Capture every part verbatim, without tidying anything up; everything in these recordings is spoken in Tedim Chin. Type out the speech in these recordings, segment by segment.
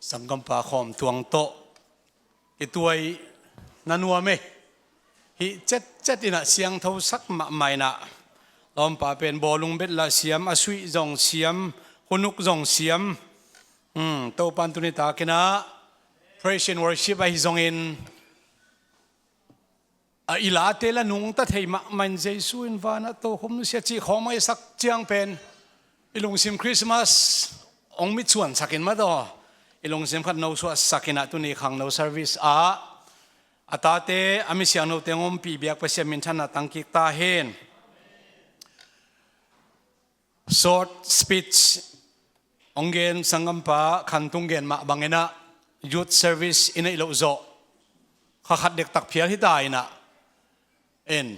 Sanggampa Khawm Tuang tawh i tuai na nuam e. Hih cetcet inah siangthosak mahmah inah lawmpa pen bawlung bet lah siam, a suih zong siam, hunuk zong siam. Hmm, Topan tuni takinah praise and worship ahi zongin a i late la nungta thei mahmah in Jesu in vanah tokhom nusia cih khawng maisak ciang pen i lungsim Christmas hong mitsuansak in mataw, i lungsim khat nosuahsak inah tuni khangno service ah a tate a misiangnote hong ompih biak Pasian minthanna tangkik ta hen. Short speech hong gen sanggampa Khantung gen mah banginah youth service i neih loh zawh kha khat dektak phial hita inah en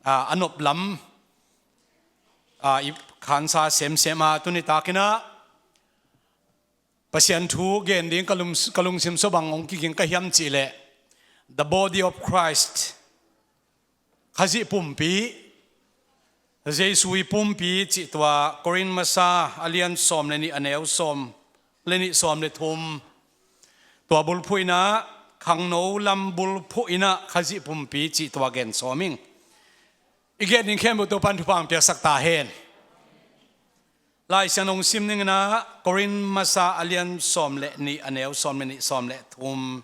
a, a nop lam a, i khansa semsem a tuni takinah Pasian thu gen ding ka lum-, ka lungsim sua bang hong kiging ka hiam cihleh, the body of Christ, Khazih pumpi, Jesu i pumpi cih tua Korin masa a lian sawm le nih a neu sawm le nih, sawm le thum. Tua bulphuh inah khangno lam bulphuh inah Khazih pumpi cih tua gen sawm ing. I gen ding khempeuh Topan thupha hong piaksak ta hen. Lai Siangtho hong sim ning inah Korin masa a lian sawm le nih a neu sawm le nih, sawm le thum.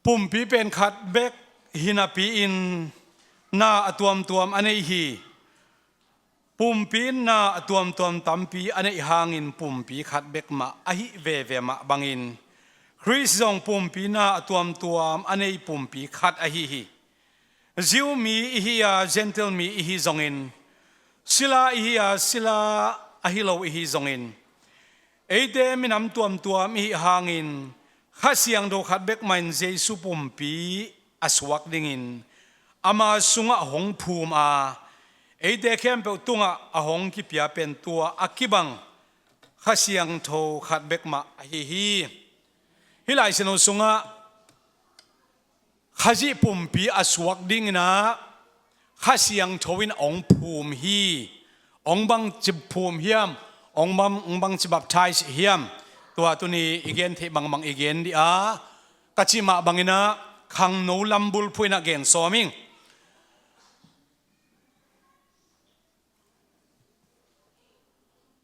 Pumpi pen khat bek hi napi-in na a tuamtuam a nei hi. Pumpi in na a tuamtuam tampi a neih hangin pumpi khat bek mah ahi veve mah bangin Khrist zong pumpi na a tuamtuam a nei pumpi khat ahi hi. Jew mi ihi a, Gentile mi ihi zongin, sila ihi a, sila ahi lo ihi zongin, eite minam tuamtuam ihi hangin Kha Siangtho khat bek mah in Jesu pumpi a suak dingin ama sungah hong phum a, eite khempeuh tungah a hong kipia pen tua a kibang Kha Siangtho khat bek mah ahi hi. Hih Lai Siangtho sungah Khazih pumpi a suak dinginah Kha Siangtho in hong phum hi. Hong bangci phum hiam? Hong bang, hong bangci baptize hiam? Tua tuni i gen theih bangbang i gen dih a, ka cih mah banginah khangno lam bulphuh inah gen sawm ing.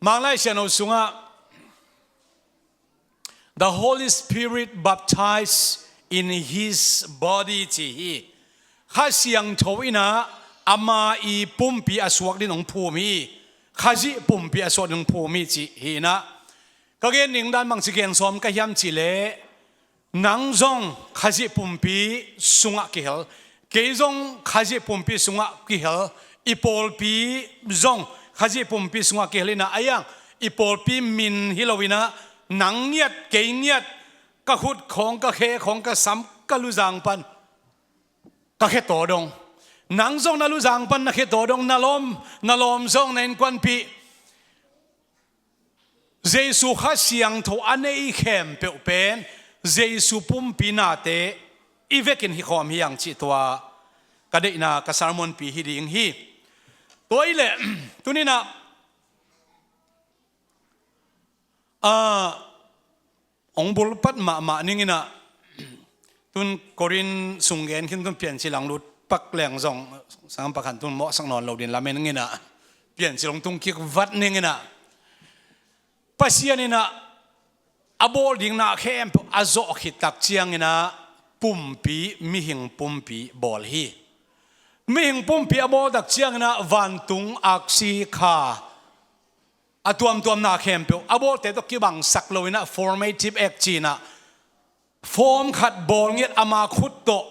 Manglai Siangtho sungah, "The Holy Spirit baptize in his body," ci hi. Kha Siangtho inah ama i pumpi a suak din hong phum hi. Khazih pumpi a suak din hong phum hi ci hi inah, ka gen ding dan bangci gen sawm ka hiam cihleh, nang zong Khazih pumpi sungah kihel, kei zong Khazih pumpi sungah kihel, i pawlpi zong Khazih pumpi sungah kihel inah, a iang i pawlpi min hi lo inah, nang ngiat, kei ngiat, ka khut khawng, ka khe khawng, ka sam, ka luzang pan ka khe tawdong. Nang zong na luzang pan na khe tawdong, na lawm, na lawm zong na innkuanpih. Jesu Kha Siangtho a nei khempeuh pen Jesu pumpi nate i vekin hi khawm hi ang cih tua ka deihna, ka sermonpi hi ding hi. Tua ileh, tuninah, ah, hong bulpat mahmah ninginah, tun Korin sung gen khin tun Piancil ang lut pak leng zong sang pakhan tun mawhsak nawn lo din lamen ninginah, Piancil hong tungkik vat ninginah, Pasian inah a bawl ding na khempeuh a zawh khit tak cianginah pumpi, mihing pumpi bawl hi. Mihing pumpi a bawl tak cianginah vantung, aksi, kha, a tuamtuam na khempeuh a bawlte tawh kibangsak lo inah formative act ci inah, form khat bawl ngiat ama khut tawh,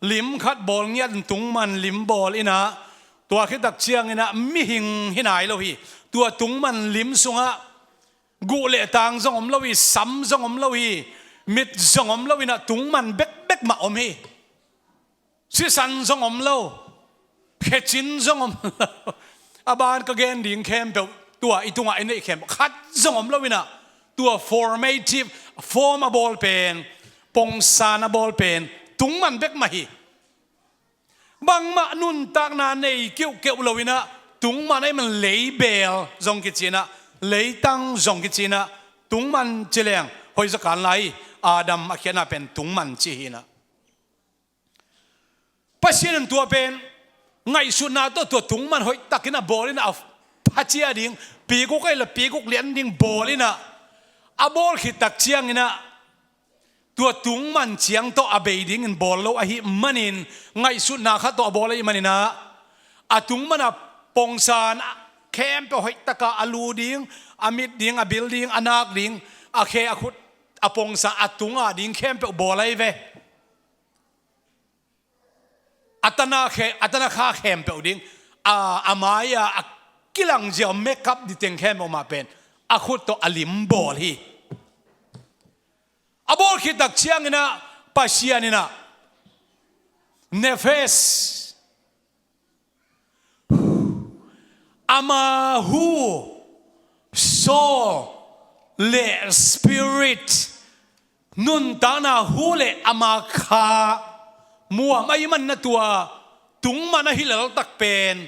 lim khat bawl ngiat in tungman lim bawl inah, tua khit tak cianginah mihing hi nai lo hi. Tua tungman lim sungah guh le tang zong om lo hi, sam zong om lo hi, mit zong om lo inah tungman bekbek mah om hi. Sisan zong om lo, khecin zong om lo. A ban ka gen ding khempeuh, tua i tungah i neih khempeuh khat zong om lo inah, tua formative, form a bawl pen, pongsan a bawl pen tungman bek mah hi. Bangmah nuntakna nei keuhkeuh lo inah, tungman ahih man leibeel zong kici inah, leitang zong kici inah, Tungman ci leng hoih zakan lai hi. Adam a khiatna pen tungman ci hi inah. Pasian in tua pen ngaihsutna tawh tua tungman hoihtakin a bawl inah, a phacia ding, piguk ahi le piguk lian ding bawl inah, a bawl khit tak ciang inah tua tungman ciang tawh a bei dingin bawl lo ahih manin, ngaihsutna khat tawh a bawl ahih manin ah, a tungman a pongsan khempeuh hoihtaka a lu ding, a mit ding, a bil ding, a nak ding, a khe, a khut, a pongsa, a tunga ding khempeuh bawl ahi ve. A tana khe, a tana kha khempeuh ding, a, a mai-a a kilang ziau makeup diteng khempeuh mah pen a khut tawh a lim bawl hi. A bawl khit tak ciang inah Pasian inah nephesh, ama hu, soul le spirit, nuntakna hu le ama kha muam ahih manin ah tua tungman ahi leltak pen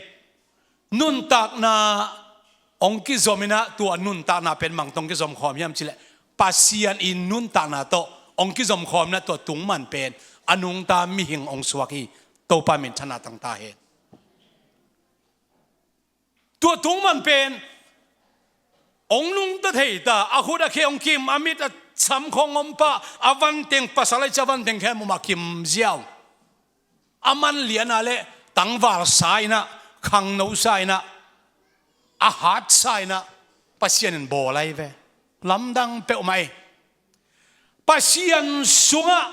nuntakna hong kizom inah, tua nuntakna pen bang tawh hong kizom khawm hiam cih leh Pasian i nuntakna tawh hong kizom khawm inah, tua tungman pen a nungta mihing hong suak hi. Topa minthanna tang ta hen. Tua tungman pen hong nungta thei ta, a khut a khe hong kim, a mit a sam khawng hong om pah, a vanteng, pasal ahih ciang a vanteng khempeuh mah kim ziau. A man liana le tangval sa inah, khangno sa inah, a hat sa inah Pasian in bawl ahi ve. Lamdang peuhmah ei. Pasian sungah,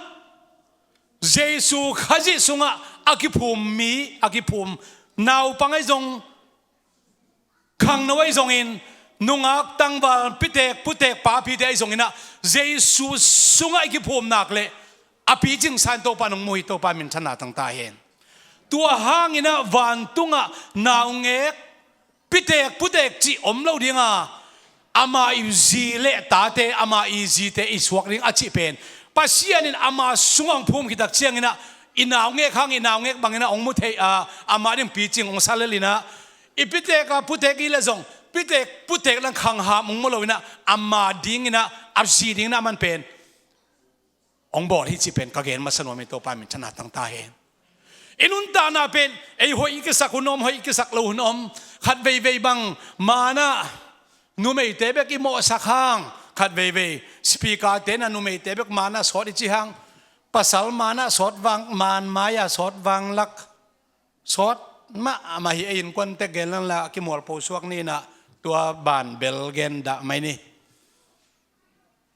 Jesu Khazih sungah a kiphum mi, a kiphum naupang ahi zong, khangno ahi zongin, nungak, tangval, pitek, putek, papite ahi zongin ah, Jesu sungah i kiphum nak leh a picing sa in Topa in hong mu hi. Topa minthanna tang ta hen. Tua hangin ah vantungah naungek, pitek, putek cih om lo ding a, ama i zi le tate, ama i zite i suak ding a cih pen Pasian in ama sungah hong phum khit tak ciang inah, i naungek hang, i naungek bang inah hong mu thei a, ama ding picing hong sa lel inah, i pitek a putek i leh zong, pitek, putek lang khangham hong mu lo inah, ama ding inah, a zi ding inah a man pen hong bawl hi cih pen ka gen masa nuam hi. Topa minthanna tang ta hen. I nuntakna pen ei hoih i kisak hun om, hoih i kisak lo hun om. Khat veivei bang manna, numeite bek i mawhsak hang, khat veivei speaker-te na numeite bek manna sawt i ci hang, pasal manna sawt vang, man mai-a sawt vang lak, sawt mahmah hi. Ei innkuan tek gen lang la, a kimualpho suak ni inah, tua ban bel gen dah mai ni.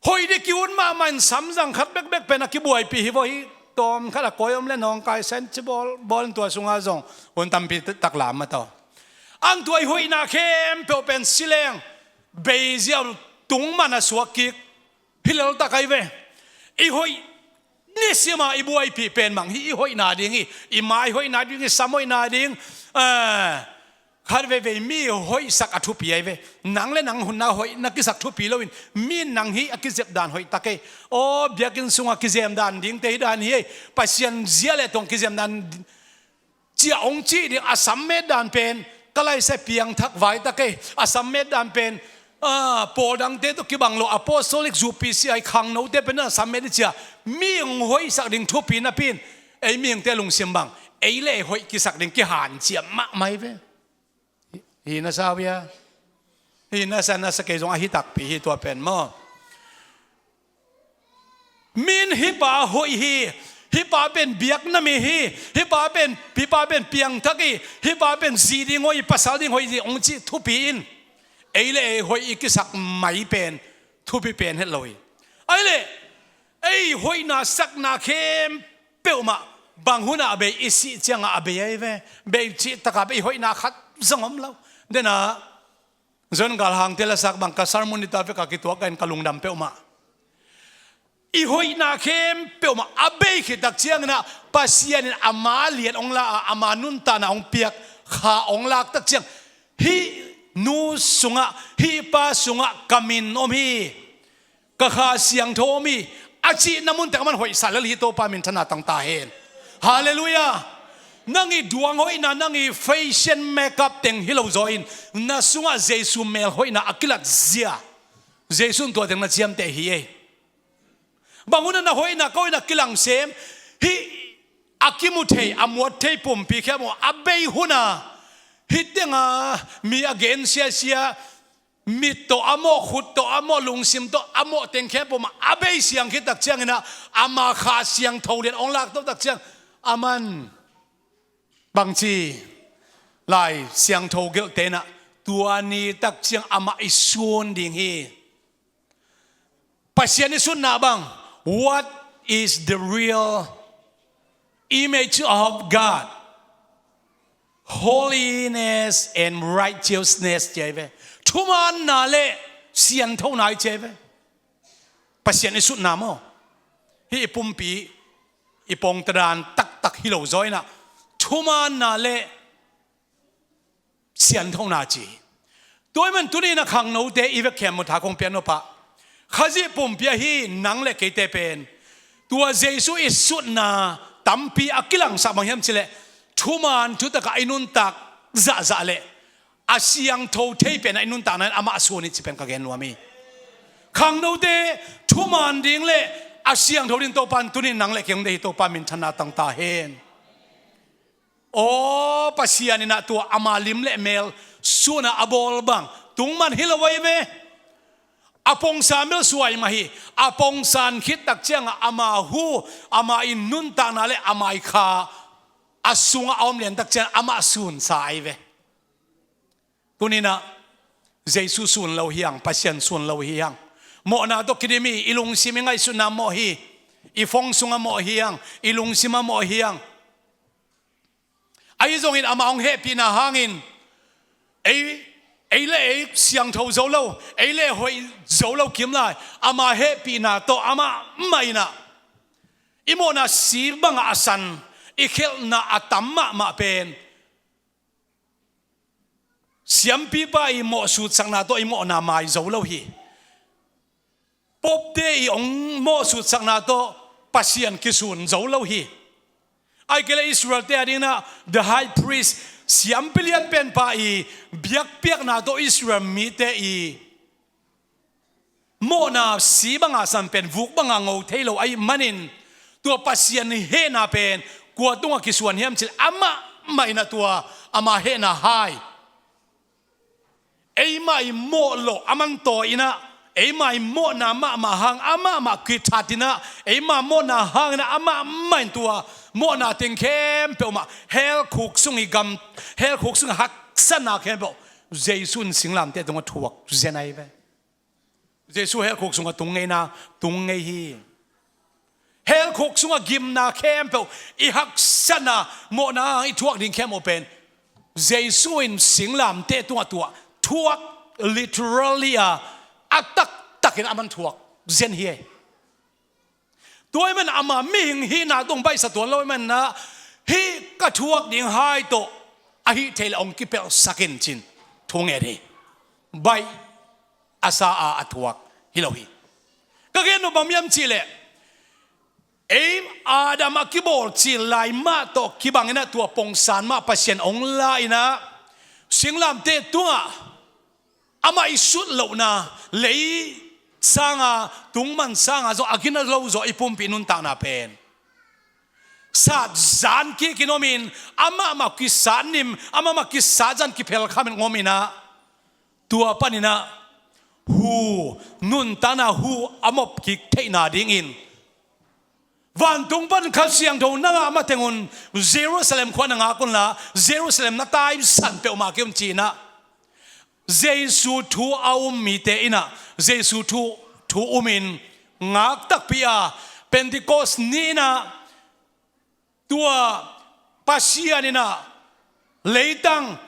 Hoih ding ki-ut mahmah in samzang khat bekbek pen a kibuaipih hi vaw hi. Tawm khat a kawi om le nawngkai sen ci bawl, bawl in tua sungah zong hun tampi tak lam mah tawh. Ang tua i hoihna khempeuh pen si leng, bei ziau tungman a suak kik hi leltak ahi ve. I hoih nisim a i buaipih pen bang hi, i hoihna ding hi, i mai hoihna ding hi, sam hoihna ding, eh, khat veivei mi hoihsak a thupi ahi ve. Nang le nang hun na hoih na kisak thupi loin, mi in nang hi a kizep dan hoihtak ei. Aw, biakinn sungah kizem dan dingte hi dan hi ei. Pasian zia le tong kizem dan ciah hong cih ding a sam met dan pen, ka laise piangthak vaitak ei. A sam met dan pen, ah, pawl dangte tawh kibang lo, apostolic, U P C I khangnote pen a sam met ding ciah, mi hong hoihsak ding thupi napi in, ei mihingte lungsim bang, ei le ei hoih kisak ding kihanciam mahmah hi ve. Hi na sa uh hia? Hi na sa, na sa kei zong ahi takpi hi tua pen maw. Min hih pa hoih hi, hih pa pen biakna mi hi, hih pa pen, hih pa pen piangthak hi, hih pa pen zi ding hoih hi, pasal ding hoih hi, hong cih thupi in, ei le ei hoih i kisak mai pen thupi pen het lo hi. Ahih leh ei hoihna sakna khempeuh mah bang hunah a bei, i sih ciangah a bei ahi ve. Bei cih takah bei, i hoihna khat zong om lo. Dena John Galhangte lasak bang ka sermon i ta vek a kituak ka in ka lungdam peuhmah. I hoihna khempeuh mah a bei khit tak ciangin ah Pasian in ama lian hong la a, ama nuntakna hong piak kha hong lak tak ciang, hih nu sungah, hih pa sungah ka min om hi, ka Kha Siangtho om hi, a cihna mun teng a man hoihsa lel hi. Topa minthanna tang ta hen. Halleluiah. Nang i duang hoihna, nang i fashion makeup teng hi lo zaw in, na sungah Jesu mel hoihna a kilat zia, Jesu in tua teng na ciamteh hi ei. Bang hunah na hoihna, ka hoihna kilang sem? Hih a kimu thei, a muat thei pumpi khempeuh a bei hunah, hih tenga mi a gen siasia, mit tawh a mawh, khut tawh a mawh, lungsim tawh a mawh teng khempeuh mah a bei siang khit tak cianginah, ama Kha Siangtho lian hong lak to tak ciang, aman bangci, Lai Siangtho gelhte inah, tua ni tak ciang amah i sun ding hi. Pasian i sutna bang, what is the real image of God? Holiness and righteousness, ci ahi ve. Thumaanna le sianthona hi, ci ahi ve. Pasian i sutna maw, hih i pumpi i pongtadan taktak hi lo zaw inah, thumaanna le sianthona ci hi. Tua ahih man tuni inah khangnote i vekhiam mawh tha kong piak nop ah, Khazih pumpi ahi nang le keite pen tua Jesu i sutna tampi a kilangsak bang hiam cih leh, thumaan thutakah i nuntak zahzah le a siangtho thei pen a i nuntakna in amah a sun hi ci pen ka gen nuam hi. Khangnote thumaan ding le a siangtho ding Topa in tuni nang le kei hong deih hi. Topa minthanna tang ta hen. Aw Pasian inah tua ama lim le mel sunah a bawl bang tungman hi lo ahi ve. A pongsan bel suai mah hi. A pongsan khit tak ciangah ama hu, ama i nuntakna le ama i Kha a sungah a om lian tak ciang amah sunsa ahi ve. Tuninah Jesu sun lo hi hang, Pasian sun lo hi hang. Mawhna tawh kidim hi. I lungsim i ngaihsutna mawh hi. I phone sungah mawh hi hang. I lungsimah mawh hi hang. Ahi zongin amah hong hehpihna hangin ei, ei le ei siangtho zo lo, ei le hoih zo lo kim lai. Ama hehpihna tawh amah mah inah i mawhna si bangah a san, i khelhna a tam mahmah pen siampipa i mawhsutsakna tawh i mawhna mai zo lo hi. Popte i hong mawhsutsakna tawh Pasian kisun zo lo hi. Ahih kei leh Israelte a dinginah the high priest, siampi lianpenpa i biakpiakna tawh Israel mite i mawhna si banga san pen vuk banga ngo thei lo ahih manin, tua Pasian i hehna pen kua tungah kisuan hiam cih leh amah mah inah tua ama hehna hai, eimah i mawh loh a man tawi inah, eimah i mawhna mahmah hang amah mah kithat inah, eimah mawhna hang inah amah mah in tua mawhna teng khempeuh mah, hell khuk sung i gam, hell khuk sung i haksatna khempeuh Jesu in singlamteh tungah thuak zen ahi ve. Jesu hell khuk sungah tung ngei na, tung ngei hi. Hell khuk sungah gimna khempeuh, i haksatna, mawhna hang i thuak ding khempeuh pen Jesu in singlamteh tungah tuah, thuak, literally a, a taktakin a man thuak zen hi. Tua ahih man ama mihing hihna tung baihsa tuan lo ahih manah, hih ka thuak ding hai tawh ahih theih leh hong kipelhsak in ci-in thu ngen hi. Baih a sa a, a thuak hi lo hi. Ka gen nop bang hiam cih leh, ei Adam a kibawl cil lai mah tawh kibang inah tua pongsan mah Pasian hong la inah, singlamteh tungah amah i sut lohna, lei sanga, tungman sanga zong a gina lo zaw i pumpi nuntakna pen sat zan kikin om in, amah mah kisat nim, amah mah kisat zan kiphel kham in om inah, tua paninah hu, nuntakna hu a mop kik theihna dingin vantung pan Kha Siangtho na ngah mateng un, Jerusalem khua na ngak unla, Jerusalem na taisan peuhmah kei un ci-inah, Jesu thu a um mite inah Jesu thu, thu umin ngak takpi a, Pentecost ni inah tua Pasian inah leitang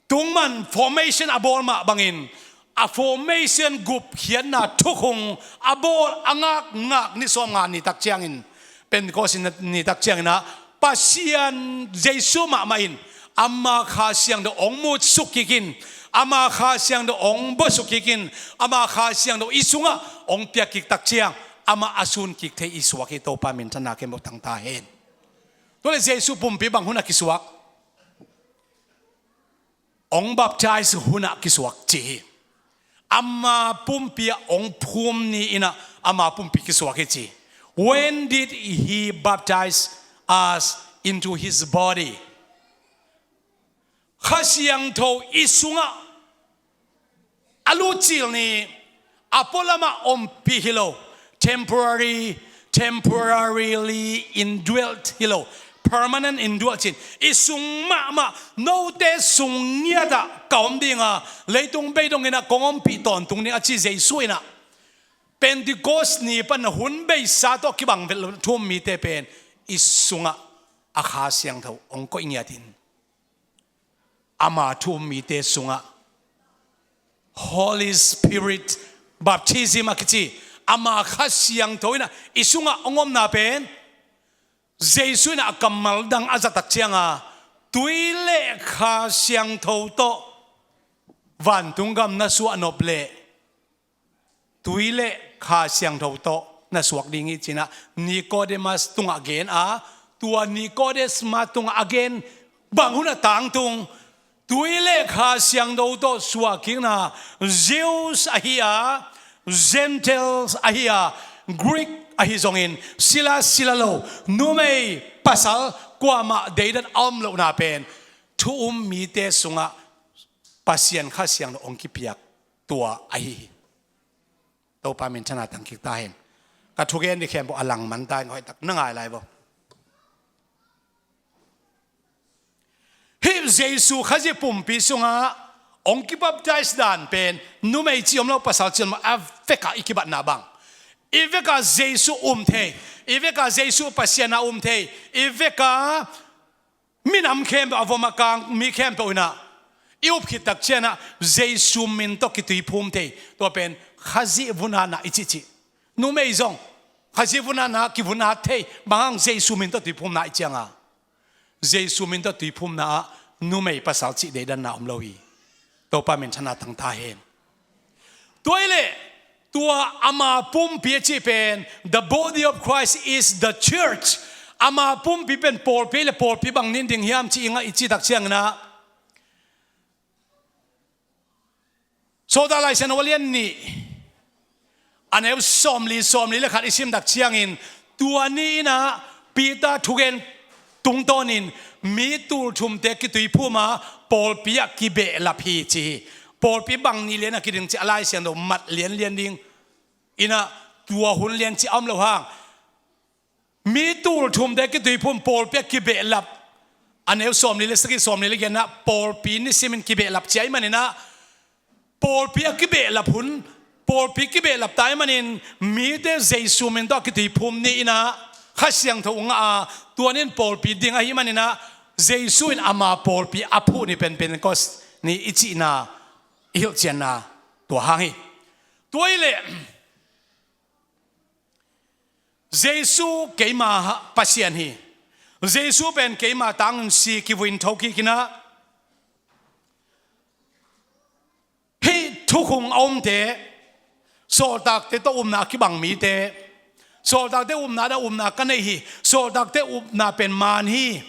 tungman formation a bawl mah bangin, a formation gupkhiatna thukhun a bawl a ngakngak ni sawmnga ni tak ciangin, Pentecost ni tak cianginah Pasian Jesu mahmah in ama Kha Siangtho hong mutsuk kikin, ama Kha Siangtho hong buasuk kikin, ama Kha Siangtho i sungah hong piak kik tak ciang, amah a sun kik thei i suak hi. Topa minthanna khempeuh tang ta hen. Tua leh Jesu pumpi bang hunah kisuak? Hong baptize hunah kisuak ci hi. ama pumpi ah hong phum ni-in ah ama pumpi kisuak hi ci. When did he baptize us into his body? Kha Siangtho i sungah a lutcil ni, a pualamah ompih hi lo, temporary, temporarily indwelt hi lo, permanent indwelt cin, i sung mahmah, note sung ngiatah ka om dinga, leitung bei donginah kong ompih tawntung ding a ci Jesu inah, Pentecost ni pan a hun beisa tawh kibang vet lo thu-um mite pen i sungah a Kha Siangtho hong koih ngiatin, ama thu-um mite sungah Holy Spirit baptism a kici, ama Kha Siangtho inah i sungah hong omna pen, Jesu inah a kammal dang a zahtak cianga, tui le Kha Siangtho tawh vantung gam na suahnop leh, tui le Kha Siangtho tawh na suak ding hi cinah Nicodemus tungah gen a, tua Nicodemus tungah a gen bang hun a tangtung, tui le Kha Siangtho tawh suakkikna, Jews ahi a, Gentiles ahi a, Greek ahi zongin, sila sila lo, numei pasal kuamah deidan a om lohna pen thu-um mite sungah Pasian Kha Siangtho hong kipiak tua ahi hi. Topa minthanna tangkik ta hen. Ka thugen ding khempeuh a langman ta in hoihtak na ngai lai vo. Hih Jesu Khazih pumpi sungah hong kibaptize dan pen numei ci om lo, pasal ci om lo, a vekah i kibatna bang, i vekah Jesu um thei, i vekah Jesu Pasian a um thei, i vekah minam khempeuh, a vom a kang mi khempeuh inah i up khit tak cianah Jesu min tawh kituiphum thei. Tua pen Khazih vunatna i cihcih. Numei zong Khazih vunatna kivunat thei. Bang hang? Jesu min tawh tuiphumna i cianga, Jesu min tawh tuiphumna ah numei pasal cih deidanna om lo hi. Topa minthanna tang ta hen. Tua hi leh tua ama pumpi a cih pen, the body of Christ is the church. Ama pumpi pen pawlpi le pawlpi bang nin ding hiam ci i ngah i cih tak cianginah, Sawltak Laisiangtho a lian nih, a neu sawmli, sawmli le khat i sim tak ciangin, tua ni inah Peter thugen tungtawnin mi tul thumte kituiphum a pawlpi ah kibehlap hi ci hi. Pawlpi bang ni lian a kiding ci a Laisiangtho mat lianlian ding inah, tua hun lian ci a om lo hang. Mi tul thumte kituiphum pawlpi a kibehlap, a neu sawmli le sagih, sawmli le giatna, pawlpi nisimin kibehlap ci ahih maninah, pawlpi a kibehlap hun, pawlpi kibehlap ta ahih manin mite Jesu min tawh a kituiphum ni inah Kha Siangtho uh ngah a, tua ni in pawlpi ding ahih maninah Jesu in ama pawlpi a phuh ni pen Pentecost ni i cihna, i hilhcianna tua hang hi. Tua hi leh Jesu keima Pasian hi. Jesu pen keima tangun si kivui in thokik inah, hih thukhun a omte, sawltakte tawh upna a kibang mite, sawltakte upna dan upna ka nei hi, sawltakte upna pen maan hi,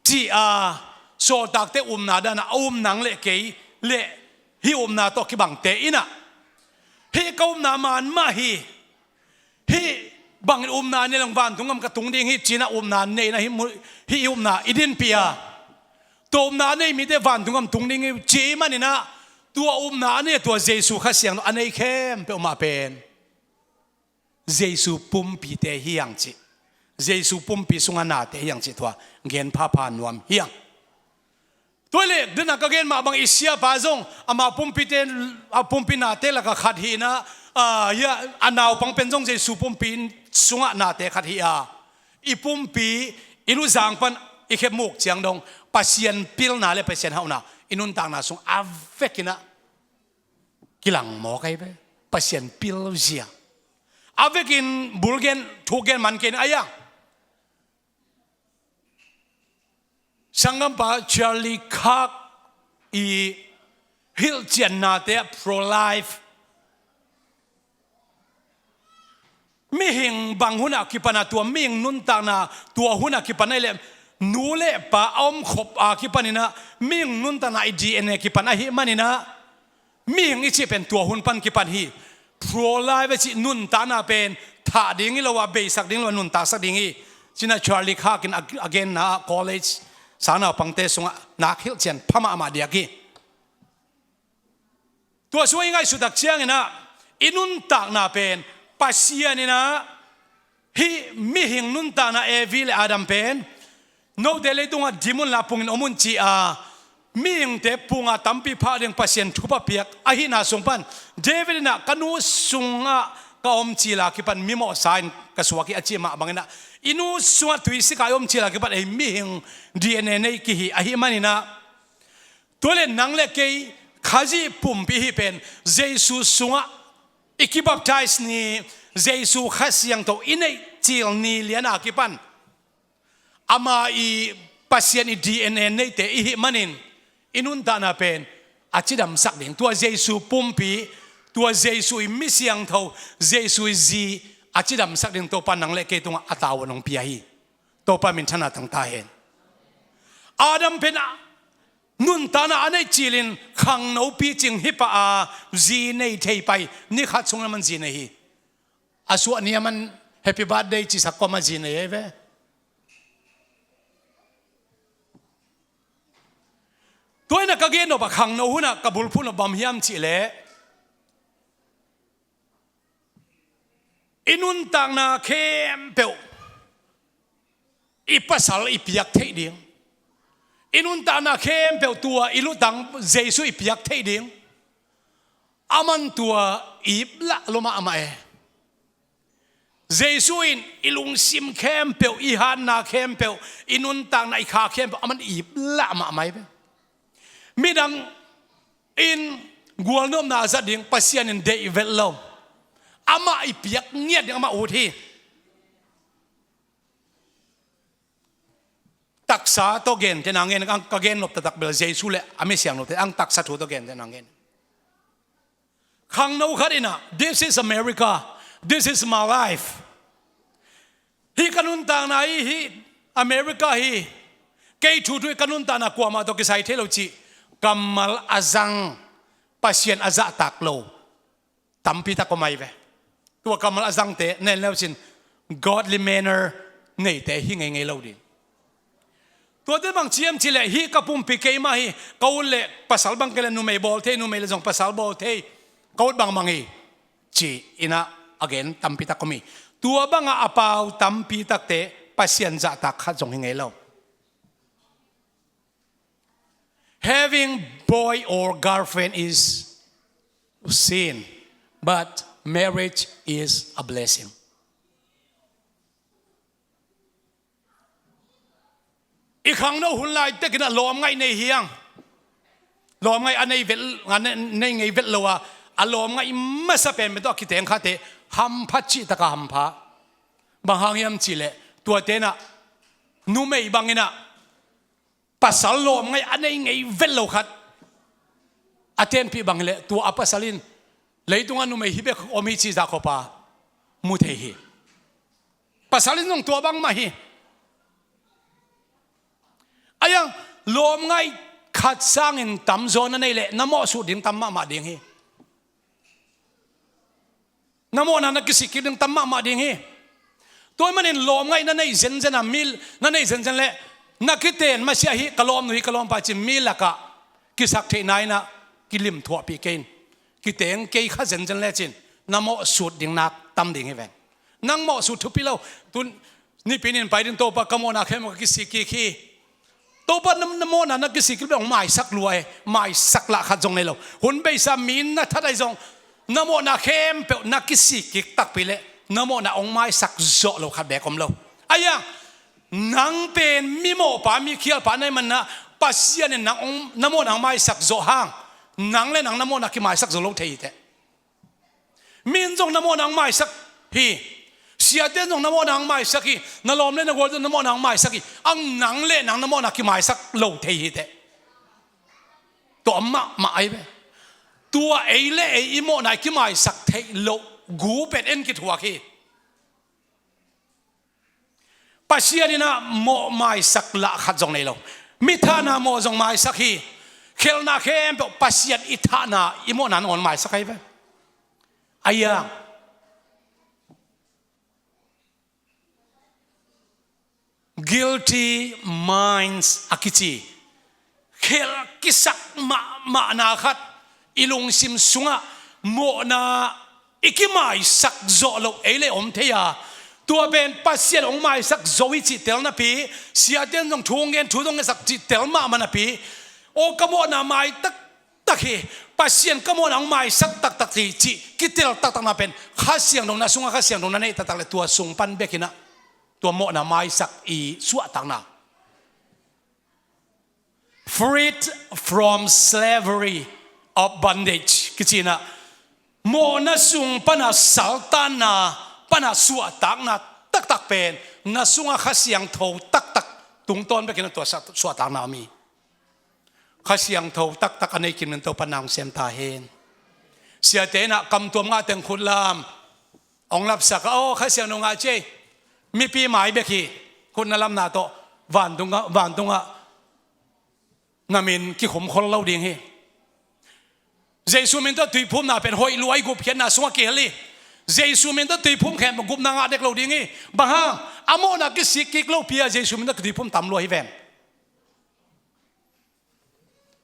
ci-a sawltakte upna dan a um nang le kei le hih upna tawh kibangte inah, hih ka upna maan mah hi, hih bangin upna nei leng vantung gam ka tung ding hi ci-inah upna nei inah hih mu-, hih upna i dinpih a, tua upna a nei mite vantung gam tung ding hi ci maninah, tua upna a nei tua Jesu Kha Siangtho a nei khempeuh mah pen Jesu pumpite hi hang cih, Jesu pumpi sungah nate hi hang cih tua gen phapha nuam hi hang. Tua hi leh, dena ka gen mah bang i siapa zong ama pumpite, a pumpi nate lakah khat hi inah, a, hia, a naupang pen zong Jesu pumpi sungah nate khat hi a, i pumpi, i luzang pan i khepmuk ciang dong Pasian pilna le Pasian hauhna i nuntakna sung a vekinah kilang mawk ahi ve. Pasian pilzia a vekin bulgen thukgen man kei ni a hiang. Sanggampa Charlie Kirk i hilhciannate ah pro-life, mihing bang hunah kipan a, tua mihing nuntakna tua hunah kipan ahih leh nu le pa a omkhop a kipaninah mihing nuntakna i D N A kipan ahih maninah, Mihing i cih pen tua hun pan kipan hi. Pro-life a cih nuntakna pen thah ding hi lo a, beisak ding lo a, nuntaksak ding hi. Cinah Charlie Kirk in a, a genna ah college sangnaupangte sungah nak hilh cian pha mahmah diak hi. Tua sungah i ngaihsut tak cianginah i nuntakna pen Pasian inah hih mihing nuntakna Evi le Adam pen note leitungah dim unla pungin om un ci-a mihingte punga tampi phak ding Pasian thupha piak ahihna sung pan David inah ka nu sungah ka om cila kipan mimawhsa in ka suak hi a cih mah banginah i nu sungah tuisika i om cila kipan ei mihing D N A nei kihi ahih maninah tua le nang le kei Khazih pumpi hih pen Jesu sungah i kibaptize ni, Jesu Kha Siangtho i neih cil ni liana kipan ama i Pasian i D N A neite i hih manin i nuntakna pen a cidamsak ding. Tua Jesu pumpi, tua Jesu i mi siangtho, Jesu i zi a cidamsak ding Topa nang le kei tungah a tavuan hong pia hi. Topa minthanna tang ta hen. Adam pen a nuntakna a neih cilin khangno picing hi pah a zi nei thei pai. Ni khat sung na man zi nei hi. A suah ni a man happy birthday cisak kua ma zi nei hi ve. Tua inah ka gen nop a khangno hunah ka bulphuh nop bang hiam cihleh i nuntakna khempeuh i pasal i piak theih ding. I nuntakna khempeuh tua i lutang Jesu i piak theih ding. A man tua iplah lo mahmah e. Jesu in i lungsim khempeuh, i hatna khempeuh, i nuntakna i kha khempeuh a man iplah mahmah e. Midang in gualnopna a zat ding Pasian in deih vet lo. Amah i piak ngiat ding amah ut hi. Taksa tawh gente nang ngen, ang ka gen nop taktak bel Jesu le a mi siangthote ang taksa thu tawh gente nang ngen. Khangno khat inah, "This is America. This is my life. Hih ka nuntakna hi, hih America hi. Kei thuthu hi, ka nuntakna kuamah tawh kisai thei lo," cih kammal a zang Pasian a zahtak lo tampi tak om ahi ve. Tua kammal a zangte na en leucin godly manner neite hi ngeingei lo ding. Tuate bang ci hiam cihleh, "Hih ka pumpi keimah hi, ka ut le pasal bang kei le numei bawl thei, numei le zong pasal bawl thei, ka ut bangbang hi," ci inah a gen tampi tak om hi. Tua bangah a pau tampi takte Pasian zahtak khat zong hi ngei lo. Having boy or girlfriend is sin, but marriage is a blessing. I khangno hun lai tekinah lawmngaih nei hiang. Lawmngaih a nei vet, a nei, nei ngei vet lo a, a lawmngaih masa pen pen tawh a kiteng khate hampha cih taka hampha. Bang hang hiam cihleh, tua tenah numei banginah pasal lawmngaih a nei ngei vet lo khat a tenpih bang hileh, tua a pasal in leitungah numei hi bek om hi cih zahkhop a mu thei hi. Pasal in zong tua bangmah hi. Aiang, lawmngaih khat sangin tamzaw na nei leh na mawhsut ding tam mahmah ding hi. Na mawhna na kisik kik ding tam mahmah ding hi. Tua ahih manin lawmngaih na neih zenzen a, mi na neih zenzen leh na kiten masiah hi, ka lawmnu hi, ka lawmpa ci-in mi lakah kisak theihna inah kilim thuahpih kei in. Kiteng kei kha zenzen lecin na mawhsut ding nak tam ding hi ven. Nang mawhsut thupi lo. Tun Nipi nin pai ding Topa ka mawhna khempeuh ka kisik kik hi. Topa na, na mawhna na kisik kik bek hong maisak lua e, maisak lah khat zong nei lo. Hun beisa mi na that ahi zong na mawhna khempeuh na kisik kik takpi leh na mawhna hong maisak zawh lo khat bek om lo. Aiang, nang pen mi mawhpa, mi khialpa na hih manah Pasian in nang hong, na mawhna hong maisak zawh hang, nang le nang na mawhna kimaisak zo lo thei hi teh. Mi in zong na mawhna hong maisak hi. Siate in zong na mawhna hong maisak hi. Na lawm le na gual zong na mawhna hong maisak hi. Ang nang le nang na mawhna kimaisak lo thei hi teh. Tua mahmah ahi ve. Tua ei le ei i mawhna i kimaisak theih loh gu pen en kithuak hi. Pasian inah mawh maisak lah khat zong nei lo. Mi thahna mawh zong maisak hi. Khelhna khempeuh Pasian i thahna, i mawhna nangawn maisak ahi ve. Ahi a, guilty minds a kici, khelh kisak mahmahna khat i lungsim sungah mawhna i kimaisak zawh loh ei le om thei a, tua pen Pasian hong maisak zo hi cih tel napi, siate in zong thu hong gen, thu zong ngetsak cih tel mahmah napi, aw ka mawhna mai taktak hi, Pasian ka mawhna hong maisak taktak hi cih kitel taktakna pen Kha Siangtho na sungah Kha Siangtho na neih taktak le tua sung pan bekinah tua mawhna maisak i suahtakna. Freed from slavery of bondage kicinah, mawhna sung pana saltanna, pana suahtakna taktak pen na sungah Kha Siangtho taktak tungtawn bekinah tua sa-, suahtakna om hi. Kha Siangtho taktak a nei kim nin Topa nang sem ta hen. Siate inah kamtuam ngah teng khut lam hong lapsak a, aw Kha Siangtho ngah ci ei. Mipi mai bek hi. Khut na lamna tawh vantungah, vantungah na min kikhumkhol lo ding hi. Jesu min tawh tuiphumna pen hoih lua i gupkhiatna sungah kihel hi. Jesu min tawh tuiphum khen gupna ngah dek lo ding hi. Bang hang? A mawhna kisik kik lopi a Jesu min tawh tuiphum tam lua hi ven.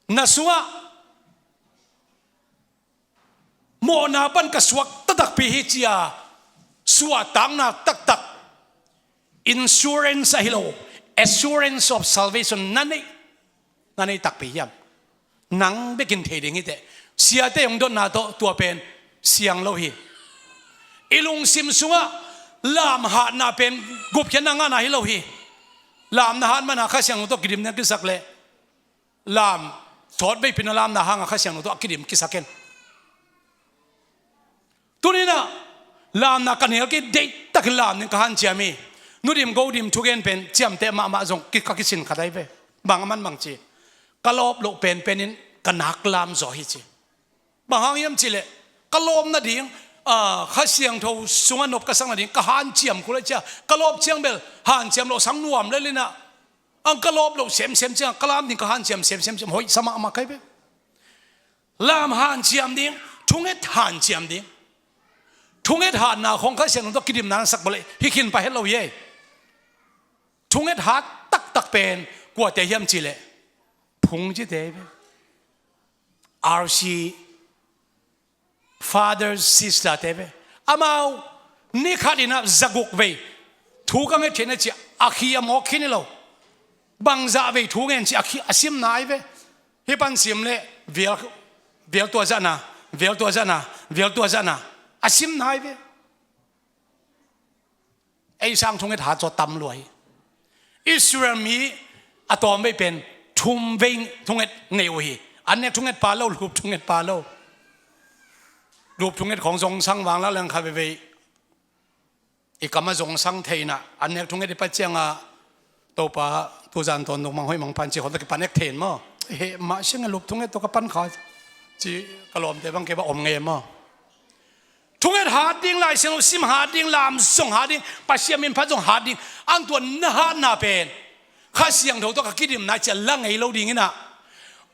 Na sungah mawhna pan ka suak taktakpi hi cia suahtakna taktak, insurance ahi lo, assurance of salvation na neih, na neih takpi hiam? Nang bekin thei ding hi teh. Siate hong dotna tawh tua pen siang lo hi. I lungsim sungah lamhatna pen gupkhiatna ngahna hi lo hi. Lam na hat mana Kha Siangtho tawh kidim na kisak leh lam thawt veipi na lamna hanga Kha Siangtho tawh a kidim kisak hen. Tuninah lamna ka nel kei deihtakin lam ding ka hanciam hi. Nudim godim thugen pen ciamteh mahmah zong ki-, ka kisin khat ahi ve. Bang a man bang ci, ka lawp loh penpenin ka nak lam zaw hi ci. Bang hang hiam cihleh ka lawp nading, a, Kha Siangtho sungah nop ka sak nading ka hanciam kul ahi cia, ka lawp ciang bel hanciam loh sang nuam lelinah ang ka lawp loh semsem ciang ka lam ding ka hanciam semsem ciang hoihsa mahmah kai ve. Lam hanciam ding, thunget hanciam ding. Thunget hatna khong Kha Siangtho tawh kidimna na sak bawleh hi khin pah het lo hi ei. Thunget hat taktak pen kuate hiam cihleh phungcite hi ve. R C, father, sister te ve. Amau ni khat inah zaguk vei thu ka nget khin a ci a, a khi a mawk khin hi lo. Bangzah vei thu ngen ci a khi a sim nai ve. Hih pan sim leh vial, vial tua zahna, vial tua zahna, vial tua zahna a sim nai ve. Ei sang thunget hat zaw tam lua hi. Israel mi a tawm vei pen thum vei thunget nei uh hi. An nek thunget pa lo, lup thunget pa lo. Lup thunget khong zongsang vang la leng kha veivei i kam a zongsang thei inah an nek thunget i pat cianga Topa tuzan tawn nung mang hoih mang pan ci khong ta kipan ek thei in maw? Heh mah siang a lup thunget tawh ka pan kha ci ka lawmte bang kei bang om ngei maw? Thunget hat ding, Lai Siangtho sim hat ding, lam zong hat ding, Pasian min phat zong hat ding. An tua na hatna pen Kha Siangtho tawh ka kidimna cia la ngei lo ding inah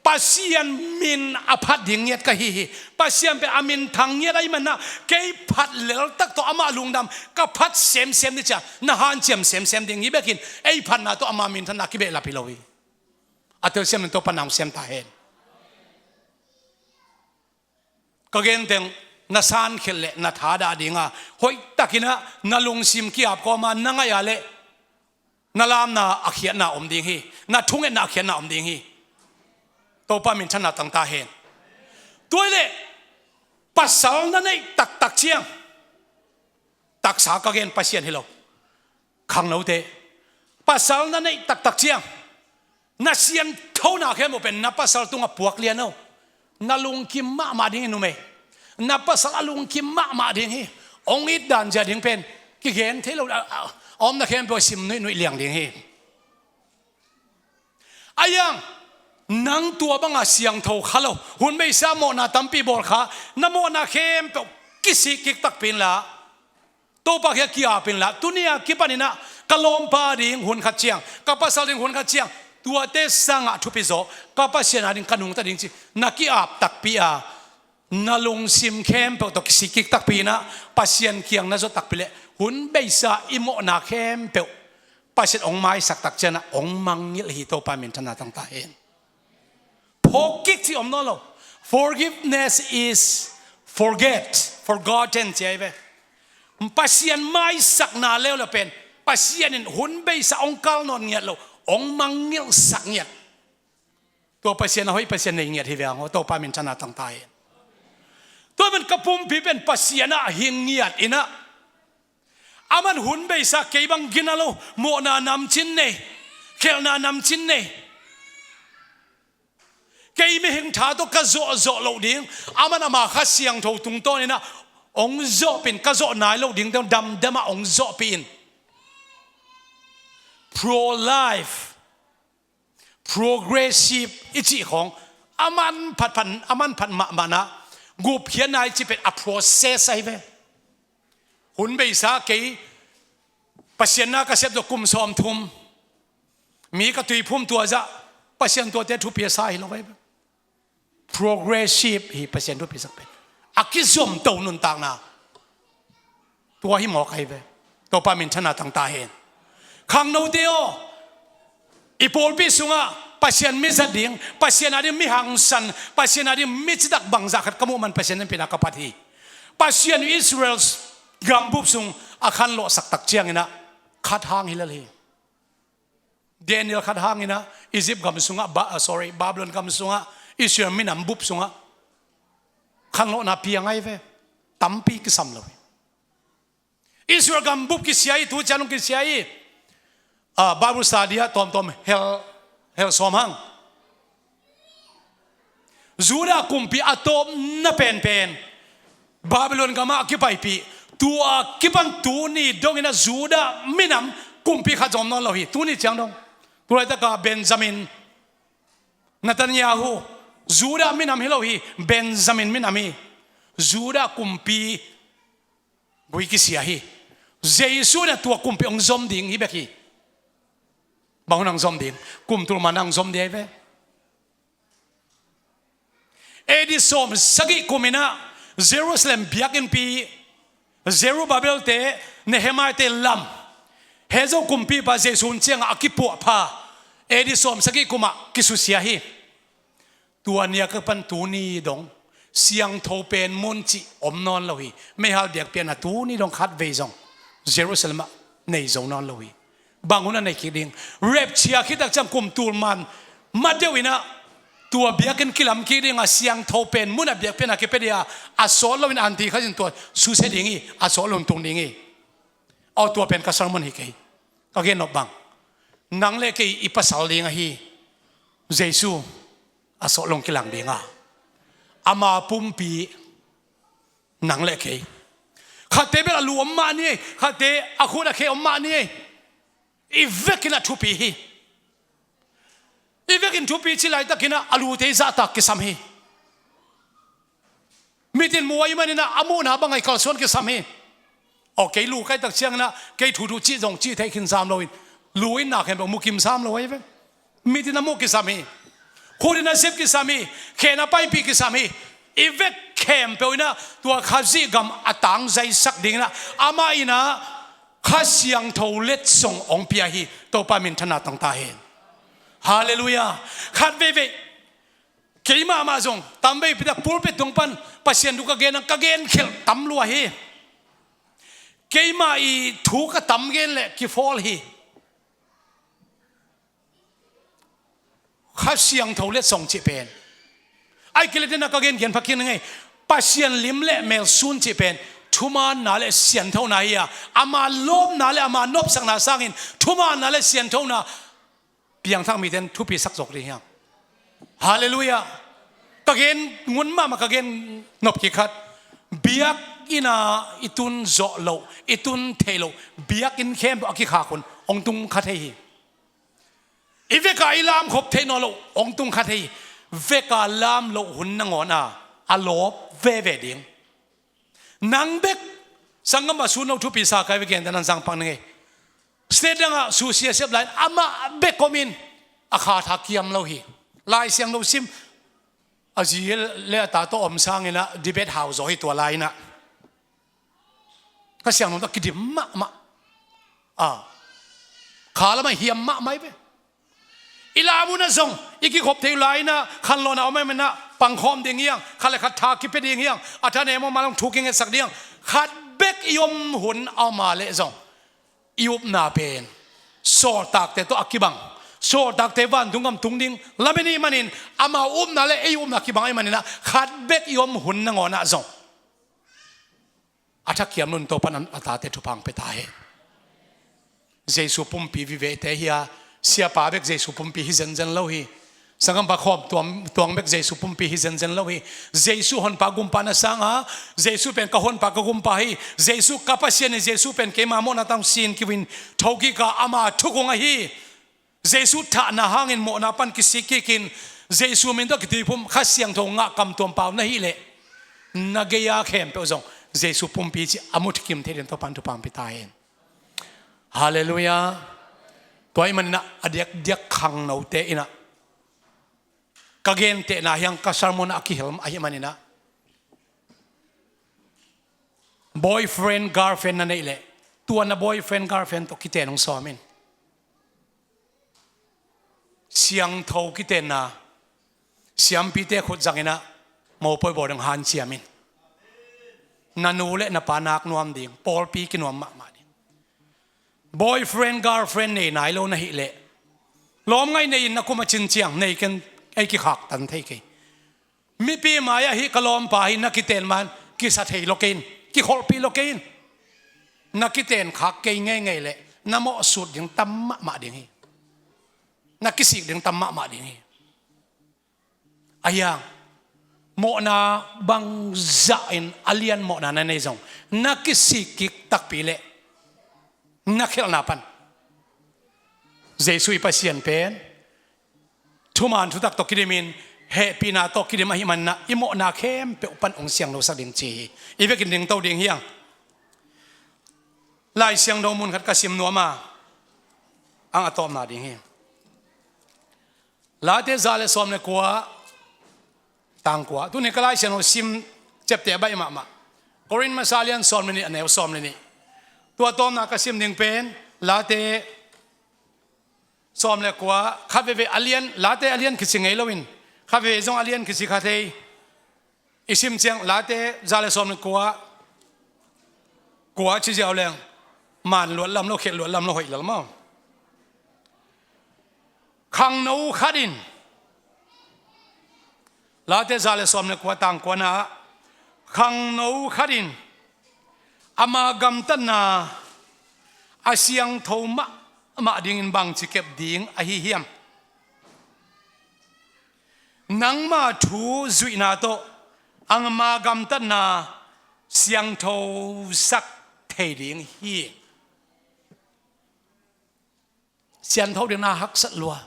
Pasian min a phat ding ngiat ka hi hi. Pasian pen a min thang ngiat ahi manah kei phat leltak tawh amah lungdam ka phat semsem ding cia na hanciam semsem ding hi bekin ei phatna tawh ama minthanna kibehlap hi lo hi. A telsiam in Topa nang sem ta hen. Ka genteng na sankhelh le na thadah dinga hoihtakinah na lungsim ki-ap kawma na ngaih ah le na lamna a khiatna om ding hi. Na thungetna a khiatna om ding hi. Topa minthanna tangta hen. Tuai le pasal na neih taktak ciang taksa ka gen Pasian hi lo. Khangnote, pasal na neih taktak ciang na sianthona khempeuh pen na pasal tungah puak lian o. Na lungkim mahmah ding hi numei. Na pasal a lungkim mahmah ding hi. Hong it dan zia ding pen kigen thei lo a, a, a omna khempeuh a sim nuihnuih liang ding hi. Aiang, nang tua banga siangtho kha lo, hun beisa mawhna tampi bawl kha, na mawhna khempeuh kisik kik takpi inla Topa kiang ki-ap inla, tuni-a kipaninah ka lawmpa ding hun khat ciang, ka pasal ding hun khat ciang Tuate sangah thupi zaw, ka Pasian ading ka nungta ding ci, na ki-ap takpi a, na lungsim khempeuh tawh kisik kik takpi inah, Pasian kiang na zawh takpi leh, hun beisa i mawhna khempeuh Pasian hong maisak tak ciangah hong mangngilh hi. Topa minthanna tangta hen. Phawk kik cih om nawn lo. Forgiveness is forget, forgotten ci ahi ve. Pasian maisakna leuleu pen Pasian in hun beisa hong kal nawn ngiat lo, hong mangngilhsak ngiat. Tua Pasian a hoih Pasian nei ngiat hi ve ang aw, Topa minthanna tangta hen. Tua man ka pumpi pen Pasian ah hing ngiat inah, aman hun beisa kei bang gina lo, mawhna namcin nei, khelhna namcin nei. Kei mihing tha tawh ka zawhzawh loh ding, aman ama Kha Siangtho tungtawn inah hong zawhpih in, ka zawh nai loh dingte damdam ah hong zawhpih in. Pro-life, progressive i cih khawng, a manphat phat, a manphat mahmah nah, gupkhiatna i cih pen a process ahi ve. Hun beisa kei Pasian na ka sep zawh kum sawmthum, mi ka tuiphum tua zah, Pasian tuate thupi a sa hi lo ve. Progressive hi Pasian thupisak pen. A kizomto nuntakna. Tua hi mawk ahi ve. Topa minthanna tangta hen. Khangnote aw, i pawlpi sungah Pasian mi zat ding, Pasian ading mi hangsan, Pasian ading mi citak bangzah khat ka muh man Pasian in pina ka phat hi. Pasian Israel gambup sung a khanlawhsak tak cianginah khat hang hi lel hi. Daniel khat hanginah Egypt gam sungah, Ba-, ah, sorry, Babylon gam sungah, Israel minam bup sungah khanlawhna piang ahi ve. Tampi kisam lo hi. Israel gam bup kisia hi, tu ciang kisia hi. Ah, Bible study ah tawmtawm hel, hel sawm hang. Judah kumpi a tawpna penpen Babylon gamah a kipaipih. Tua kipan tuni donginah Judah minam kumpi khat zong om nawn lo hi. Tuni ciang dong. Tulaitaka Benjamin, Netanyahu, Judah minam hi lo hi, Benjamin minam hi. Judah kumpi gui kisia hi. Jesu na tua kumpi hong zom ding hi bek hi. Bang hun hong zom ding? Kum tul man hong zom ding ahi ve. A D sawm sagih kuminah Jerusalem biakinnpi Zerubbabel te, Nehemiah te lam, Hezo kumpipa Jesu hun ciangah a kipuahpha, A D sawm sagih kumah kisusia hi. Tua ni a kipan tuni dong siangtho pen mun cih om nawn lo hi. Meihal biakpiakna tuni dong khatvei zong Jerusalem ah nei zo nawn lo hi. Bang hun a nei kik ding? Rapture khit tak ciang kum tul man ma deuh inah tua biakinn kilam kik dingah siangtho pen mun a biakpiakna kipia dingah a sawt loin anti khatin tua susia ding hi, a sawt loin tung ding hi. Aw, tua pen ka sermon hi kei. Ka gennop bang, nang le kei i pasal ding ahi. Jesu a sawt long kilang dinga ama pumpi, nang le kei. Khatte bel a lu om mah ni ei, khatte a khut a khe om mah ni ei. I vekin a thupi hi. I vekin thupi ci laitakinah a lute i zahtak kisam hi. Mitin mu ahi maninah a muhna bangah i kalsuan kisam hi. Aw, kei lu kaitak cianginah kei thuthu cih zong cih theih khin sam loin lu in na khempeuh mu kim sam lo ahi ve. Mitin a muh kisam hi. Khutin a sep kisam hi. Khen a paipih kisam hi. I vek khempeuh inah tua Khazih gam a tangzaisak dinginah amah inah Kha Siangtho letsong hong pia hi. Topa minthanna tangta hen. Halleluiah. Khat veivei, keimah mah zong tamveipi tak pulpit tung pan Pasian thu ka gen ang, ka gen khelh tam lua hi. Keimah i thu ka tam gen leh kifawl hi. Kha Siangtho letsong cih pen, ai kiletina ka gen gen phakin ngei. Pasian lim le mel sun cih pen thumaanna le sianthona hi a, ama lawpna le ama nopsakna sangin thumaanna le sianthona piangthak mite in thupisak zawk ding hiam? Halleluiah. Ka gen ngun mahmah, ka gen nop kikhat. Biakinn ah i tun zawh loh, i tun theih loh, biakinn khempeuh a kikhak hun hong tung kha thei hi. I veka i lamkhop theih nawn loh hong tung kha thei hi. Veka lam loh hun nangawn a a lawp veve ding. Nang bek sanggam a sun lo thupi sa kai ve, gen dan an zang pang ning ei. State dangah susia sep lai amah bek om in, a kha tha kiam lo hi. Lai Siangtho sim a zi le a ta tawh om sanginah debate hau zaw hi tua lai-inah. Kha Siangtho tawh kidim mahmah. A kha lamah hiam mahmah hi ve. I lam unah zong i kikhop thei uh lai-inah khanlawhna om ahih maninah pangkhawm ding hiang, khat le khat tha kipia ding hiang, a thanem om a long thu kingetsak ding hiang. Khat bek i om hun a om a leh zong i upna pen sawltakte tawh a kibang, sawltakte vantung gam tung ding lamen ihih manin amau upna le ei upna kibang ahih maninah khat bek i om hun nangawnah zong a thakiam lo-in Topan a tate thupha hong pia ta hen. Jesu pumpi vivete hi a, siapa bek Jesu pumpi hi zenzen lo hi. Sanggampa khawm tuang, tuang bek Jesu pumpi hi zenzen lo hi. Jesu honpa gumpa na sang a, Jesu pen ka honpa ka gumpa hi. Jesu ka Pasian hi, Jesu pen keima mawhna tang sin kiwin thokik a ama thukung ahi. Jesu thahna hangin mawhna pan kisik kikin Jesu min tawh kituiphum Kha Siangtho ngah kamtuam pau na hih leh na gei-a khempeuh zong Jesu pumpi cih a mu kim thei ding Topan thupha hong pia ta hen. Halleluiah. Tua ahih maninah a diakdiak khangnote inah ka gentehna hiang ka sermon ah a kihel ahih maninah boyfriend girlfriend na neih leh tua na boyfriend girlfriend tawh kiten hong sawm in. Siangtho kitenna siampite khut zanginah mopawi bawl ding hanciam in. Na nu le na pa nak nuam ding, pawlpi kinuam mahmah ding. Boyfriend girlfriend nei nai lo na hih leh lawm ngaih nei in na kum a cin ciang nei ken ei kikhaktan thei kei. Mipi mai-ah hih ka lawmpa hi na kiten man kisa thei lo kei in, kikholhpih lo kei in. Na kiten khak kei ngeingei leh na mawhsut ding tam mahmah ding hi. Na kisik ding tam mahmah ding hi. A hiang mawhna bangzah in a lian mawhna na nei zong na kisik kik takpi leh na khelhna pan Jesu i Pasian pen thuman thutak tawh kidimin hehpihna tawh kidim ahih maninah i mawhna khempeuh pan hong siangthosak ding ci hi. I vekin dingto ding hiang. Lai Siangtho mun khat ka sim nuam a, ang a tawpna ding hi. Late za le sawm le kua, tang kua. Tuni ka Lai Siangtho sim ciapteh a baih mahmah. Korin masa lian sawm le nih, a neu sawm le nih. Tua tawpna ka sim ding pen Late sawm le kua, khat veve a lian, Late a lian kici ngei loin khat veve zong a lian kici kha thei. I sim ciang Late za le sawm le kua, kua ci ziau leng man luat lam lo, khelh luat lam lo, hoih lel maw? Khangno khat in, Late za le sawm le kua tang kuana ah, khangno khat in ama gamtatna a siangtho mahmah dingin bangci kep ding ahi hiam? Nangma thu zuihna tawh ama gamtatna siangthosak thei ding hi. Siangtho ding na haksat lua.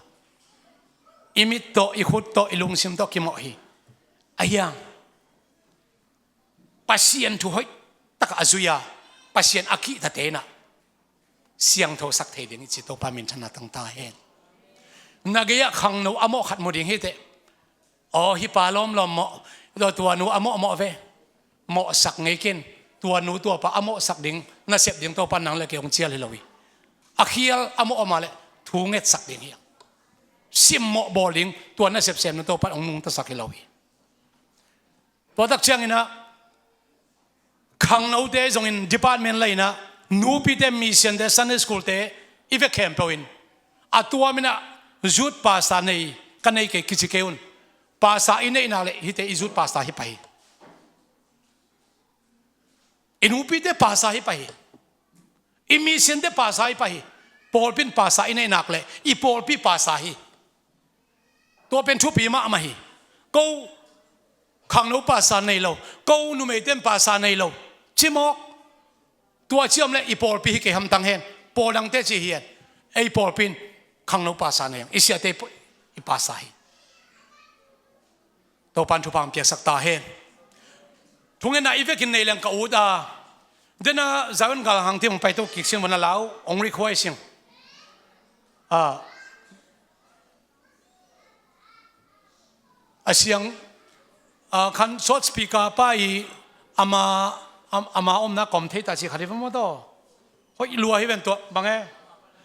I mit tawh, i khut tawh, i lungsim tawh kimawh hi. A hiang Pasian thu hoih takah a zui a, Pasian a kihtate inah siangthosak thei ding i ci Topa minthanna tang ta hen. Na gei-ah khangno a mawh khat mu ding hi teh. Aw, hih pa lawmlawm mawh, tua, tua nu a mawhmawh ve. Mawhsak ngei ken, tua nu tua pa a mawhsak ding nasep ding Topa nang le kei hong cial hi lo hi. A khial a mawh a mah leh thu ngetsak ding hi. Simmawh bawl ding tua nasep sem ding Topa hong nungtasak hi lo hi. Tua tak cianginah khangnote zongin department lainah nupite, missionte, Sunday schoolte i vek khempeuh in a tuaminah youth pastor nei ka nei kei kici kei un. Pastor i neihnak le hihte i youth pastor hi pah hi. I nupite pastor hi pah hi. I missionte pastor hi pah hi. Pawlpi in pastor i neihnak le i pawlpi pastor hi. Tua pen thupi mahmah hi. Ko khangno pastor nei lo, ko numeite in pastor nei lo cimawk. Tua ciam le i pawlpi hi kei hamtang hen. Pawl dangte ci hi hen. Ei pawlpi in khangno pastor nei hang, i siate i pastor hi. Topan thupha hong piaksak ta hen. Thungetna i vekin nei leng ka ut a, dena Zion gal hang tim hong paito kik sing vana lau hong request sing. A, A siang, a, khan short speaker pa i ama, am-, ama omna kom thei ta ci khat hi va maw taw. Hoih lua hi ven tua bang e.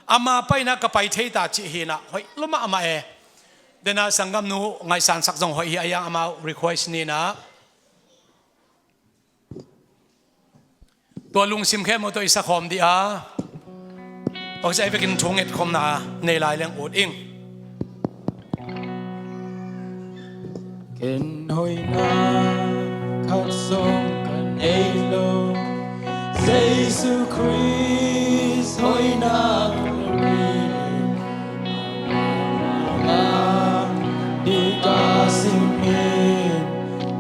Ama paina ka pai thei ta ci hi na hoih lua mahmah e. Dena sanggamnu ngaihsansak zong hoih hi a, yang ama request ni na. Tua lungsim khempeuh tawh i sakhawm dih a, Pasian vekin thu ngetkhawmna nei lai leng ut ing. Ken hoihna khat zong ka nei lo, Jesu Khrist hoihna ka nei lo. Ding ka simin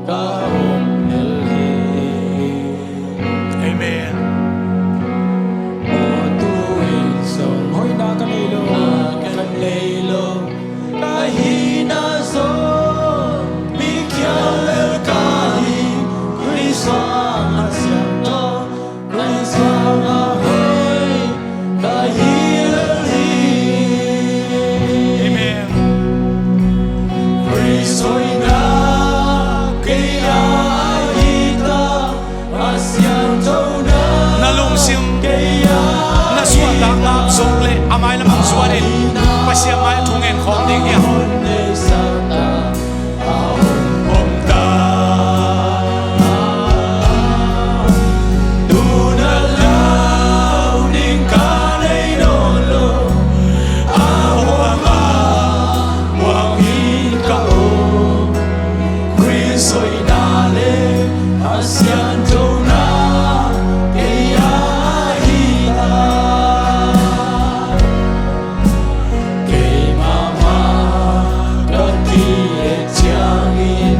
ka om mel hi. Amen. Aw, tu-in zong hoihna ka nei lo, ka nei lo, ka hihna zong mi khial lel ka hi, Khrist hong a siangtho. Khrist hong a hoih ka hi lel hi. Amen. Khrist hoihna kei a hi ta, a siangthona na lungsim kei a na suahtak ngap zong leh a mailam hong zuan in Pasian mai thu ngen khawm ding hi a. Keimah mah ka ki-et ciangin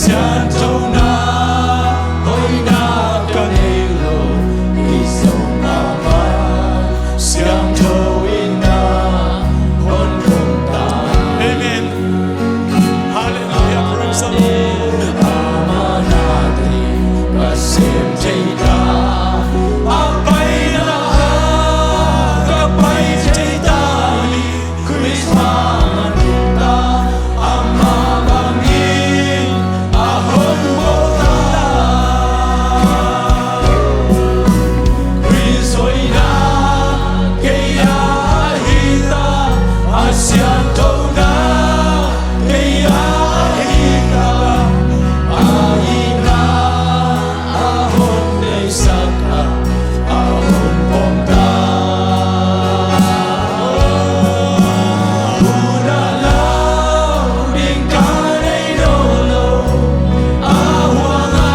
sianthona hoihna ka nei lo, i zong amah siangtho in na hong thum ta. Amen. Hallelujah. Praise the Lord. Amah nading ka sem thei ta, a paina ah ka pai thei ta hi. Khrist hong a nungta, amah bangin a hong bawlta. Khrist hoihna kei a hi ta, a sianthona kei a hi ta, a hihna a hong neisak a, a hong pom ta. Hun a lau ding ka nei nawn lo, a huang a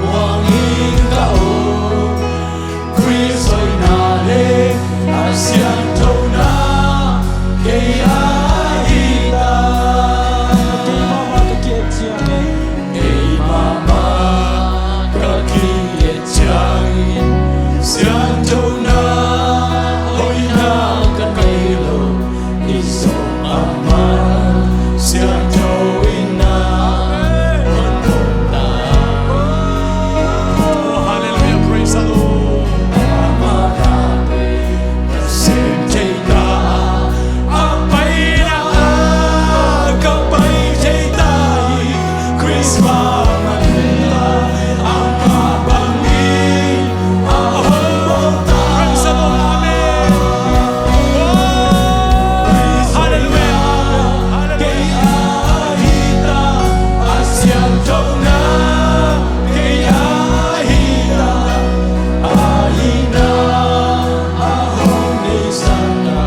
huang in ka om. Khrist hoihna le a sianthona kei a hi ta. Keimah mah ka ki-et ciangin, keimah mah ka ki-et ciangin sianthona hoihna ka nei lo, i zong amah siangtho in na hong thum ta. Oh, hallelujah, praise the Lord. Amah nading ka sem thei ta, a paina ah ka pai thei ta hi. Khrist hong a nungta, amah bangin a hong bawlta. Praise the Lord. Amen. Oh, hallelujah. Hallelujah. Kei a hi ta, a sianthona kei a hi ta, a hihna a hong neisak a,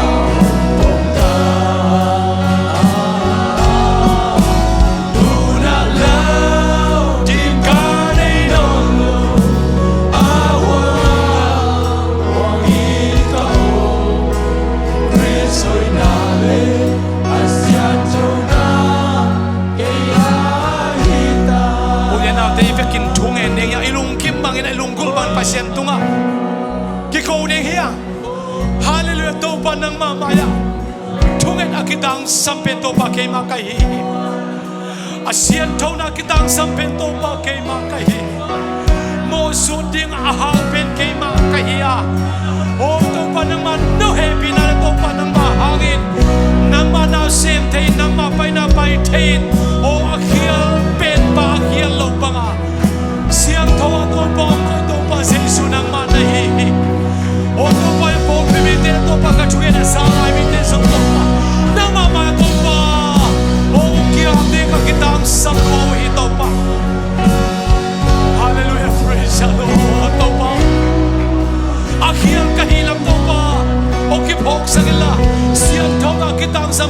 a hong pom ta. Hun a lau ding ka nei nawn lo, a huang a huang in ka om. Khrist hoihna le a sianthona kei a hi ta. U le naute, i vekin thu ngen ding hi a, i lungkim bangin, i lunggulh bangin Pasian tungah kiko ding hi a. Hallelujah, Topa nangmah mai-ah thunget a kitangsam pen Topa keimah ka hi hi. A sianthona kitangsam pen Topa keimah ka hi hi. Mawhsut ding a hau pen keimah ka hi a. O Topa nangmah na hehpihna le Topa nangmah hangin nangmah na sem thei, nangmah paina pai thei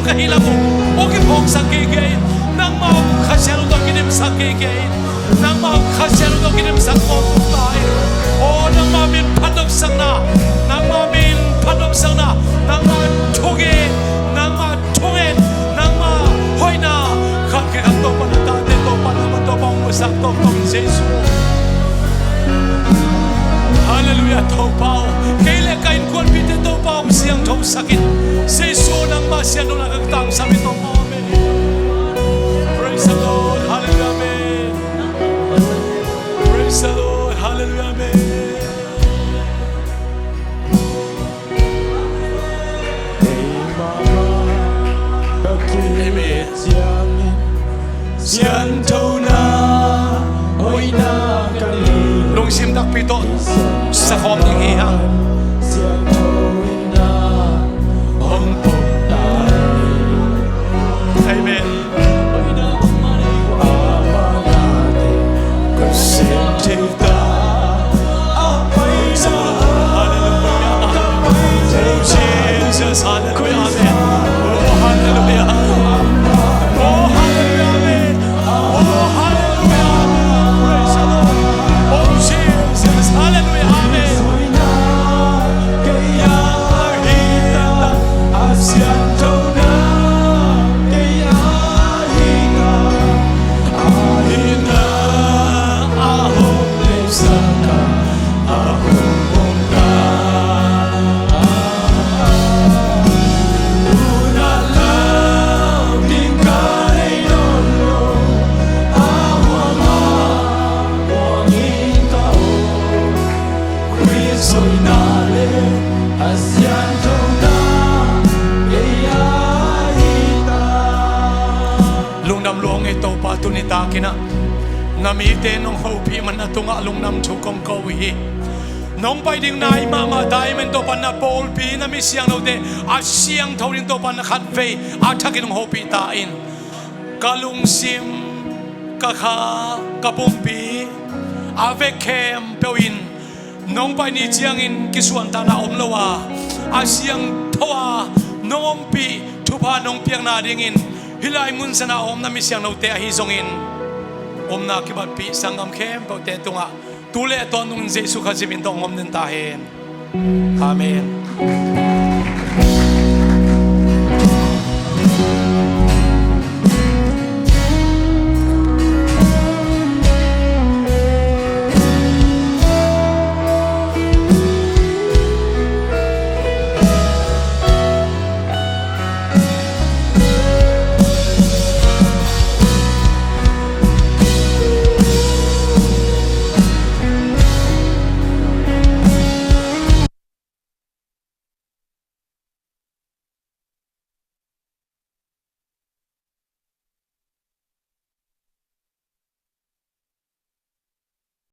ka hih lam uh hong kiphawksak keikei in, nangmah hong Kha Siangtho tawh kidimsak keikei in, nangmah hong Kha Siangtho tawh kidimsak mawk ta in. Aw, nangmah min phatnopsakna, nangmah min phatnopsakna, nangmah thugin, nangmah thungen, nangmah hoihna khat khit khat Topa na tate Topa nangmah Topa hong musak tawh kong Jesu. Halleluiah Topa aw. Kei le ka innkuanpihte Topa hong siangthosak in. Jesu nangmah siangtho na ka tangsam in Topa. Amen. Praise the Lord. Halleluiah. Amen. Praise the Lord. Halleluiah. Amen. Amen. Lungsim takpi tawh sakhawm ding hi hang. Amen. Hallelujah. Oh, Jesus. Hallelujah. Amen. Oh, hallelujah. Amen. Oh, hallelujah. Amen. Oh, hallelujah. Praise the Lord. Oh, Jesus. Hallelujah. Amen. Lungdam lua ung ei Topa, tuni takin ah na mite nong hopih man na tungah lungdam thu kong ko uh hi. Nong pai ding nai mahmah ta ahih manin Topa na pawlpi, na mi siangthote a siangtho ding Topa na khatvei a thakin hong hopih ta in. Ka lungsim, ka kha, ka pumpi a vek khempeuh in nong pai ni ciangin kisuantakna om lo a, a siangtho a nong ompih thupha nong piakna dingin hih lai munsan a om na mi siangthote ahi zongin upna kibatpih sanggam khempeuhte tungah tu le tawntungin Jesu Khazih min tawh hong om den ta hen. Amen.